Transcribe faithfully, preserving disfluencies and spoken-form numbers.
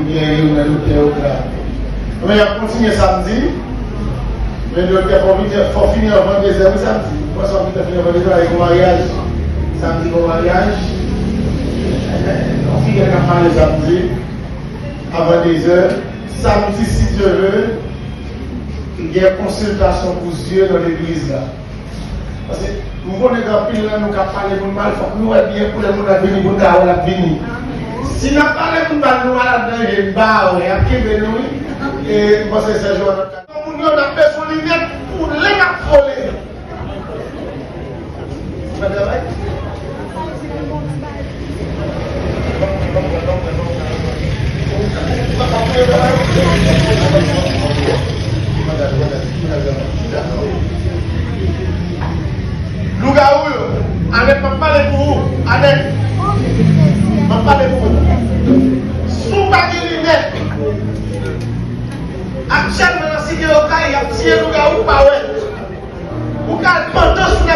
Gen youn nan doktè yo la. Men y ap kontinye samdi. Men doktè fò vin, fò fini anvan dezè wi samdi. Mwen sa vin fini anvan dezè, e gon maryaj. Samdi gon maryaj. Yon fidèl k ap pale samdi. Anvan dezè. Samdi, si Dye vle, gen konsiltasyon pou zye nan legliz la. Paske m konnen gen anpil nan nou k ap pale moun mal, fòk nou wè byen pou lè moun nan vini, pou n ta wè l ap vini. Si n ap pale moun mal, nou malad nan je n, ba wè, y ap kenbe nou, wi. E, m panse sè Johan ap ka. Moun yo, n ap bezwen linèt pou lè n ap vole. Ou pa travay? Lougawou yo, Anèt, m ap pale pou ou. Anèt, m ap pale pou ou. Si w pa gen linèt, aktyèlman nan Site Okay, y ap tiye lougawou, ou pa wè. Ou ka al pantan sou